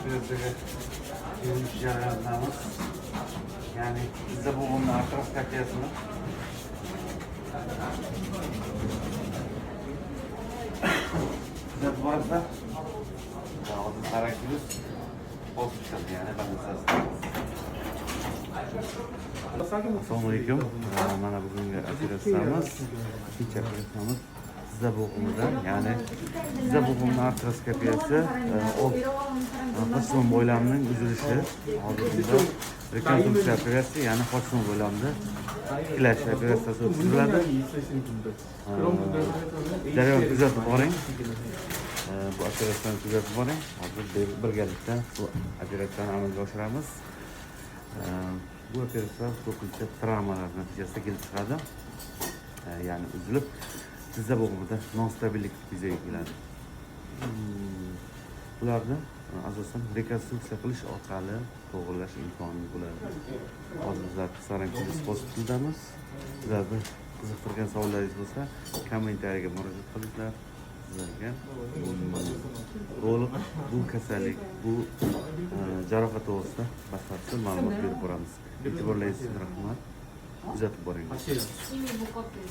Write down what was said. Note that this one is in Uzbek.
Operatsiyaga yurinish jarayonidamiz. Ya'ni bizda bo'g'imni artroskopiyasini kuzatib borasizlar. Hozir Sarankuyuz hospital, ya'ni больницасидamiz. Assalomu alaykum. Mana bugungi operatsiyamiz, ikkinchi operatsiyamiz tizza bo'g'imidan, ya'ni tizza bo'g'imini artroskopiyasi, old qochma bo'ylamining uzilishi. Hozir bunda rekonstruksiya operatsiya, ya'ni qochma bo'ylamni tiklash operatsiyasi o'tkaziladi. Jarayonni kuzatib boring. Bu operatsiyani kuzatib boring. Hozir birgalikda bu operatsiyani amalga oshiramiz. Bu operatsiya ko'pincha travmalar natijasida kelib chiqadi. Ya'ni uzilib, tizza bo'g'imida nostabillik yuzaga keladi. Bularni asosan rekonstruksiya qilish orqali to'g'irlash imkoni bo'ladi. Hozir bizlar Sarankuyuz hospitaldamiz. Sizlarni qiziqtirgan savollaringiz bo'lsa, kommentariyaga murojaat qilinglar. Sizlarga to'liq bu kasallik, bu jarohat to'g'risida batafsil ma'lumot berib boramiz. E'tiborlaringiz uchun rahmat. Kuzatib boring. Сними его копию.